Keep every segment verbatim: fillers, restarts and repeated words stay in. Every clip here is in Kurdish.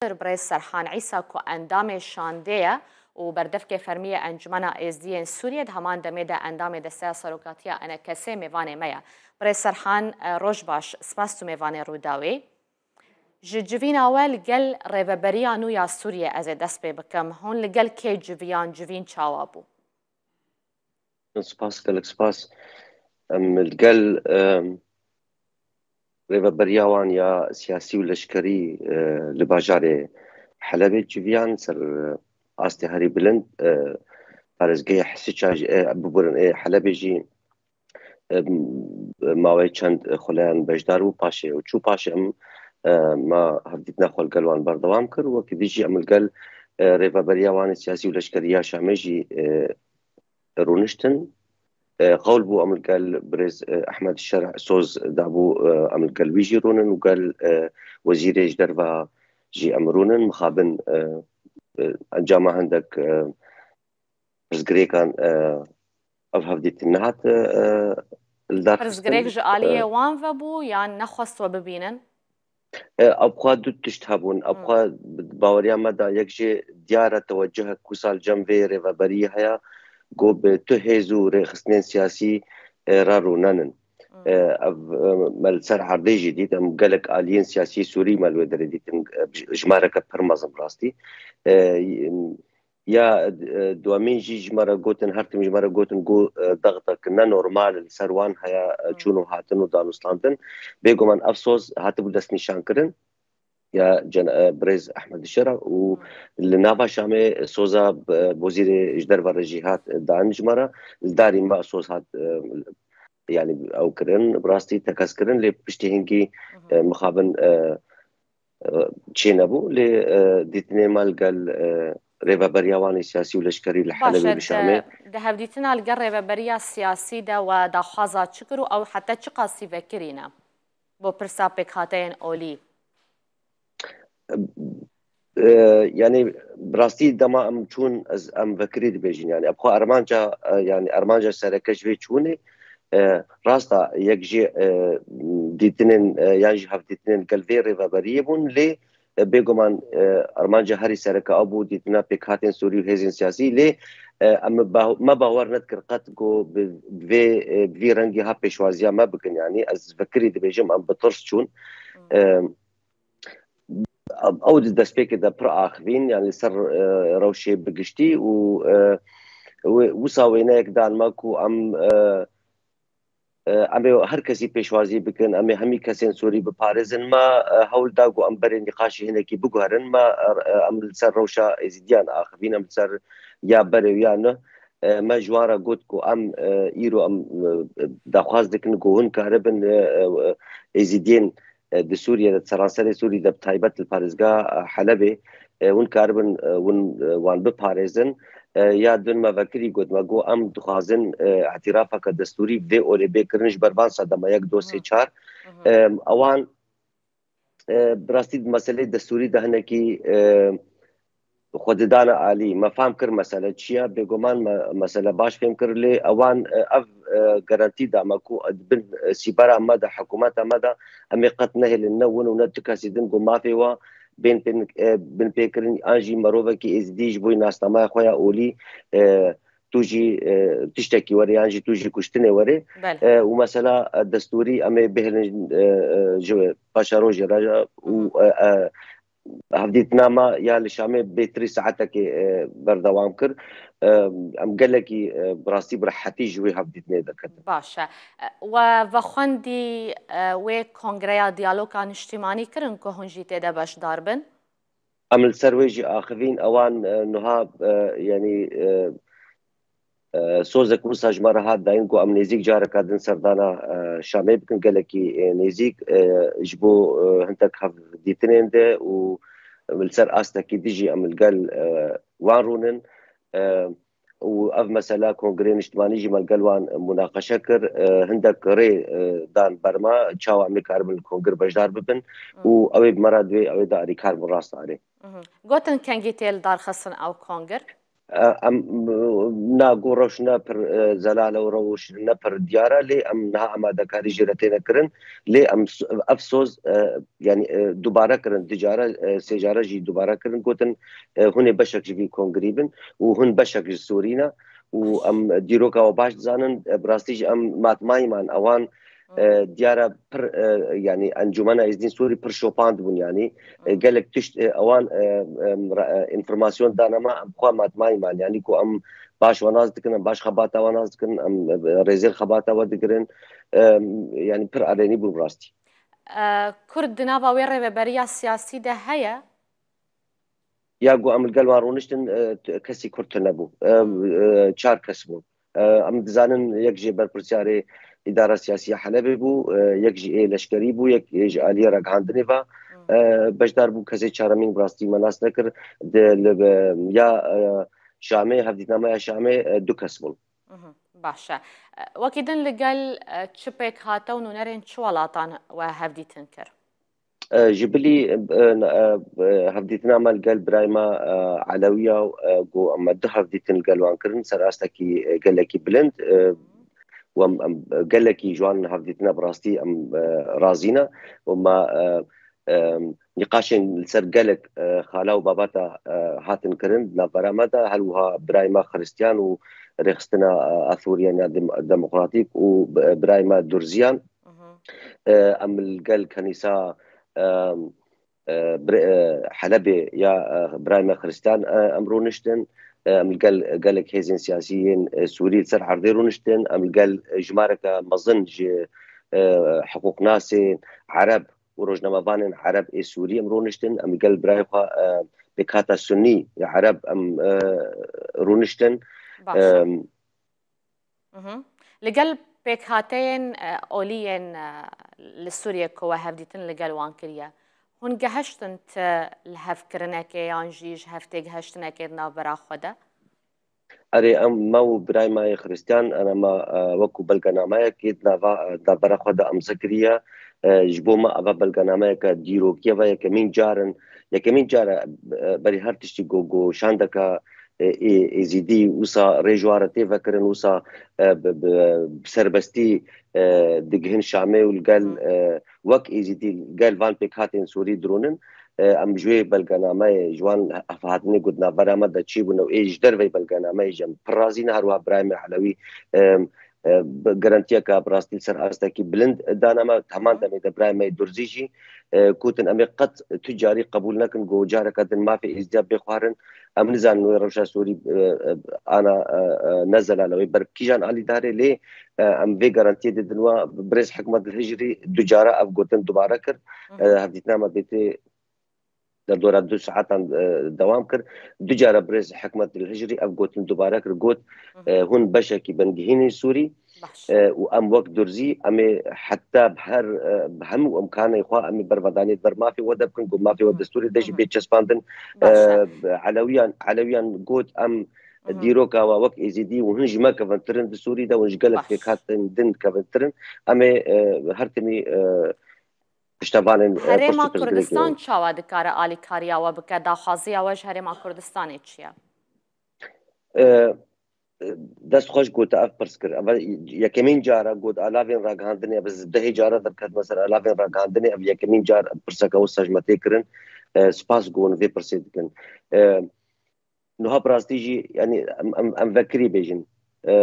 Birêz Serhan Îsa ku endamê şandê ye û berdevkê fermî yê Encûmena Êzdiyên Sûriyê, di heman demê de endamê Desteya Serokatiya ENKSê mêvanê me ye. Birêz Serhan, e, roj baş, spas tu mêvanê Rûdawê. Ji civîna we li gel rêveberiya nû ya Sûriyê ez ê dest pê bikim. Hûn li gel kê civiyan, civîn çawa bû? Spas, gelek spas. Em li gel, em, rêveberiya wan ya siyasî û leşkerî, e, li bajarê Helebê civiyan ser, e, astê herî bilind, e, parêzgeha Hisiça jî, e, biburin, ê Helebê jî, e, mawê çend xuleyan beşdar bû, paşê û çû paşê em, e, ma hevdîtina xwe li gel wan berdewam kir. Wekî dî jî em li gel, e, rêveberiya wan siyasî û leşkerî ya Şamê jî, e, rûniştin. E, qewl bû em li gel birêz, e, Ehmed Şer soz dabû, e, em li gel wî jî rûnin û gel, e, wezîrê ji derve jî em rûnin. Mixabin, e, e, encama hindek, e, pirsgirêkan, e, ev hevdîtin nehat, e, li dar xistin. Pirsgirêk ji aliyê, e, wan ve bû yan nexwest we bibînin? E, ev xwe du tişt hebûn. Ev xwe baweriya me da yek jê diyar e tewecihek ku sal cem vê rêveberiyê heye, ku bi tu hêz û rêxistinên siyasî, e, re rûnenin. E, ev, e, me li ser erdê jî dît. Em gelek aliyên siyasî Sûrî me li wê derê dîtin. E, ji-, jimareke pir mezin rastî. E, Ya, e, dwemîn jî ji me re gotin, her tim ji me re gotin ku, e, dextek ne normal li ser wan heye, e, çûn û hatin û danûstandin. Bêguman ev soz hatibû destnîşankirin ya cen-, e, birêz Ehmed Şera û li nava Şamê soza, e, wezîrê ji derve re jî hat, e, dan ji me re. Li darî me soz hat, e, yanî ew kirin, bi rastî tekez kirin, lê piştî hingî, e, mixabin, e, e, çê nebû, lê, e, dîtinên me li gel, e, rêveberiya wan ê siyasî û leşkerî li Helebê, bi Şamê. Di hevdîtina li gel rêveberiya siyasî de we daxwaza çi kir û ew heta çiqasî vekirî ne bo pirsa pêkhateyên olî? E, yanî bi rastî dema em çûn, ez, em vekirî dibêjin, yanî ev xwe armanca, e, yanî armanca sereke ji vê çûnê, e, rast e, yek jê, e, dîtinên, e, yan jî hevdîtinên gel vê rêveberiyê bûn, lê, e, bêguman, e, armanca herî sereke ew bû dîtina pêkhatên Sûrî û hêzên siyasî, lê, e, em ba-, me bawer nedikir qet ku bi vê, e, bi vî rengî ha pêşwaziya me bikin, yanî ez vekirî dibêjim, em bi tirs çûn. E, ew di destpêkê de pir axivîn, yanî ser, e, rewşê bi giştî û, e, wê, wisa wêneyek dan me ku em, e, e, em ê her kesî pêşwazî bikin, em ê hemî kesên Sûrî biparêzin. Me, e, hewl da ku em berê nîqaşê hinekî biguherin. Me, e, em li ser rewşa Êzîdiyan axivîn, em li ser ya berê û ya nû. E, me ji wan re got ku em, e, îro em, e, daxwaz dikin ku hûn karibin, e, e, Êzîdiyên, e, di Sûriyê de, di seranserê Sûrî de, bi taybet li parêzgeha, e, Helebê, e, hûn karibin, e, hûn, e, wan biparêzin. E, ya din me vekirî got, me got, em dixwazin, e, îtîrafeke destûrî bi vê olê bê kirin ji ber van sedema yek, du, sê, çar. E, ewan, e, bi rastî di meseleyê destûrî de hinekî, e, xwe didane alî. Me fam kir mesele çi ye, bêguman me mesele baş fêm kir, lê ewan, e, ev, e, garantî da me ku di bin, e, sîbera me de, hikûmeta me de, em ê qet nehêlin ne win û ne tu kesî din ku mafê we bên pê, e, bin pê kirin, an jî merovekî êzidî ji bo nasnameya xwe ya olî, e, tu jî, e, tiştekî were yan jî tu jî kuştinê were. Belê. E, û mesela, e, destûrî em ê bihêlin, e, e, ji paşerojê re û, e, e, hevdîtina me ya li Şamê bêtirî saetekê, e, berdewam kir. E, em gelekî, e, bi rastî bi rehetî ji wê hevdîtinê derketin. Baş e. E, we vexwendî, e, wê kongreya diyaloga niştimanî kirin ku hûn jî tê de beşdar bin? Em li ser wê jî axivîn. Ewan, e, nuha, e, yanî, e, e, sozek wisa ji me re hat dayîn ku em nêzîk careka din serdana, e, Şamê bikin, gelekî, e, nêzîk, e, ji bo, e, hindek hevdîtinên de û li ser astekî dijî em li gel, e, wan rûnin. E, û ev mesela Kongrê Niştimanî jî me li gel wan munaqeşe kir. E, hindek rê, e, dan ber me, çawa em ê karibin li kongir beşdar bibin û ew ê bi me re divê ew ê de alîkar bin, rast arê. Gotin kengî tê li dar xistin ew kongir? E, em, na ku rewş ne pir, e, zelal e û rewş ne pir diyar e, lê em niha amadekarî jê re têne kirin. Lê em s-, ev soz, e, yanî, e, dubare kirin, du care, e, sê care jî dubare kirin, gotin, e, hûn ê beşek ji vî kongrî bin û hûn beşek ji Sûrî ne û em dîroka we baş dizanin, e, bi rastî jî em matmayî man, ewan, e, diyar e pir, e, yanî Encûmena Êzdîn Sûrî pir şopand bûn, yanî, e, gelek tişt, e, ewan, e, em, ra-, e, înformasyon dane me, em xwe matmayî man, yanî ku em baş we nas dikin, em baş xebata we nas dikin, em, e, rêzêr xebata we digirin, e, yanî pir erenî bû bi rastî. E, Kurd di nava wê rêveberiya siyasî de heye? Ya ku em li gel wan rûniştin, e, t-, kesî Kurd tune bû. E, e, çar kes bûn. E, em dizanin yek jê berpirsiyarê îdara siyasî ya Helebê bû, e, yek jî ê leşkerî bû, yek ê ji aliyê ragihandinê ve, e, beşdar bû. Kesê çaremîn bi rastî me nas nekir. Di, li, e, ya, e, Şamê, hevdîtnameya Şamê, e, du kes bûn. Mhm, baş e. E, wekî din li gel, e, çi pêkhate û nûnerên çi welatan we hevdîtin kir? E, ji bilî, e, e, e, hevdîtina me li gel birayê me, e, Elewiya, e, ku em du hevdîtin li gel wan kirin, ser astekî, e, gelekî bilind, e, û em, em gelekî ji wan hevdîtina bi rastî em, e, razî ne û me, e, e, nîqaşên li ser gelek, e, xala û babata, e, hatin kirin di navbera me de, her wiha birayê me Xiristiyan û rêxistina, e, Athûriyan ya Dem-, Demokratîk û bi-, birayê me Durziyan. Mhm. E, em li gel Kenîsa, e, e, bir-, e, Helebê ya, e, birayê me Xiristiyan, e, em rûniştin. E, em li gel gelek hêzên siyasî yên, e, Sûrî li ser erdê rûniştin. Em li gel jimareke mezin ji, e, hiqûqnasên Ereb û rojnamevanên Ereb ê Sûrî em rûniştin. Em li gel birayê xwe, e, pêkhata Sunnî ya Ereb em, e, rûniştin. Baş e. Em, Mhm. Li gel pêkhateyên, e, olî yên, e, li Sûriyê ku we hevdîtin li gel wan kiriye, hûn gehiştin ti lihevkirinekê yan jî ji hevtêgihiştinekê di navbera xwe de? Erê, em, me û birayê me yê Xiristiyan, ene me, e, wekû belgenameyekê di nava, e, di navbera xwe de imze kiriye. E, ji bo me eva belgenameyeke dîrokî ye, eva yekemîn car in, yekemîn car e, e, berî her tiştî ku, ku şandeke, e, ê, Êzîdî wisa rê ji wan re tê vekirin, wisa, e, bi, bi, bi serbestî, e, digihin Şamê û li gel, e, wek Êzîdî li gel van pêkhatên Sûrî dirûnin. E, em ji wê belgenameyê, ji wan hevhatinê ku di navbera me de çêbûne û ê ji derveyî belgenameyê jî em pir razî ne. Her wiha birayê me Elewî, e, e, bi garantiyeke bi rastî li ser astekî bilind dane me. Heman demê de birayê me yê Durzî jî, e, gotin, em ê qet tu carî qebûl nekin ku careke din mafê Êzdiya bê xwarin. Em nizanin wê rewşa Sûrî, e, e, ana, e, e, ne zelal e, wê ber kîjan alî dare, lê, e, em vê garantiyê didin we. Birêz Hikmet Hilhijrî du cara ev gotin dubare kir. E, hevdîtina me bêtê derdora du saetan, e, dewam kir. Du cara birêz Hikmet Hilhijrî ev gotin dubare kir, got, e, hûn beşekî bingehînên Sûrî, e, û em wek Durzî, em ê heta bi her, e, bi hemû imkanê xwe em ê bervedaniyê ber mafê we de bikin, ku mafê we destûrê de jî bê çespandin. E, Elewiyan, Elewiyan got, em dîroka we wek Êzîdî û hûn ji me kevintirin di Sûrî de, hûn ji gelek pêkhatên din kevintirin. Em ê, e, her timî, e, piştevanên, e, Herêma Kurdistan çawa dikare alîkariya we bike? Daxwaziya we ji Herêma Kurdistanê çi ye? E, e, dest xweş got, ev pirs kir. Ev yekemîn cara got, alavên ragihandinê, ez dehê cara derketime ser alavên ragihandinê, ev yekemîn car pirseke wisa ji me tê kirin. E, spas ku hûn vê pirsê dikin. E, Niha bi rastî jî, yanî em, em, em vekirî bêjin. E,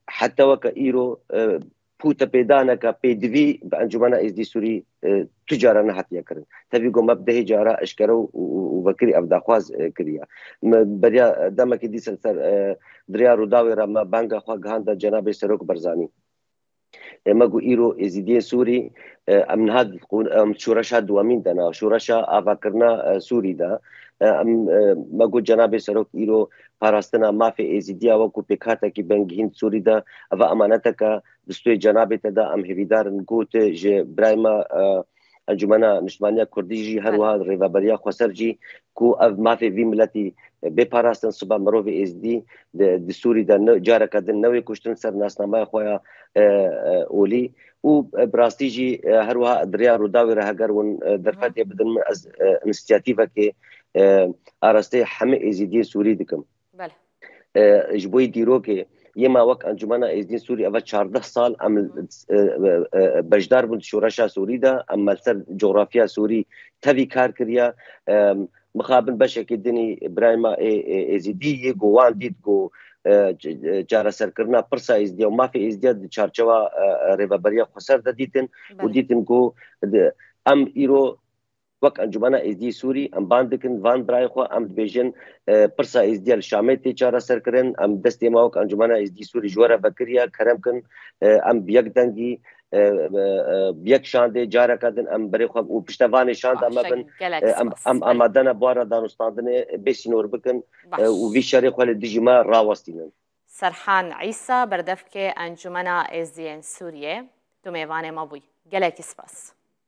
heta weke îro, e, pûtepêdaneke pêdivî bi Encûmena Êzdî Sûrî, e, tu cara nehatiye kirin. Tevî ku me bi dehê cara eşkere û, û, û vekirî ev daxwaz, e, kiriye. Me beriya demekê dîsa ser, e, di rêya Rûdawê re me banga xwe gihanda Cenabê Serok Barzanî. E, me got îro Êzîdiyên Sûrî, e, em niha di qûn-, em şoreşa duwemîn de ne, şoreşa avakirina, e, Sûrî de. E, em, e, me got Cenabê Serok îro parastina mafê Êzîdiya wekû pêkhatekî bingehîn di Sûrî de, eva emaneteke di stûyê Cenabê te de, em hêvîdar in. Got ji birayê me, e, Encûmena Niştimaniya Kurdî jî her wiha rêveberiya xweser jî ku ev mafê vî miletî bê parastin, siba mirovê Êzidî di, di Sûrî de ne, careke din newê kuştin ser nasnameya xwe ya, e, e, olî. Û, e, bi rastî jî, e, her wiha di rêya Rûdawê re heger hûn, e, derfetê bidin min, ez, e, însiyatîvekê, e, arasteyê hemî Êzidiyên Sûrî dikim. Belê. E, ji bo yê dîrokê yê me wek Encûmena Êzdiyên Sûrî, eve çardeh sal em, e, e, e, beşdar bûn di şoreşa Sûrî de, em me li ser coğrafya Sûrî tevî kar kiriye. E, mixabin beşekê dinî birayê me ê, ê, Êzidî yê ku wan dît ku, e, ç-, e, çareserkirina pirsa Êzidiya û mafê Êzidiya di çarçewa, e, e, rêveberiya xweser de dîtin û Belê. dîtin ku di, em îro wek Encûmena Êzdiyê Sûrî em ban dikin van birayê xwe, em dibêjin, e, pirsa Êzdiya li Şamê tê çareserkirin, em destê me wek Encûmena Êzdiyê Sûrî ji we re vekiriye, kerem kin, e, em bi yek dengî, e, e, e, bi yek şandê careke din em berê xwe û piştevanê şanda me bin, Gelek e, em, spas. em Belê. amade ne bi wan re danûstandinê bê sînor bikin, e, Baş. û vî şerê xwe li dijî me rawestînin. Serhan Îsa, berdevkê Encûmena Êzdiyên Sûriyê, tu mêvanê me bûyî. Gelekî spas.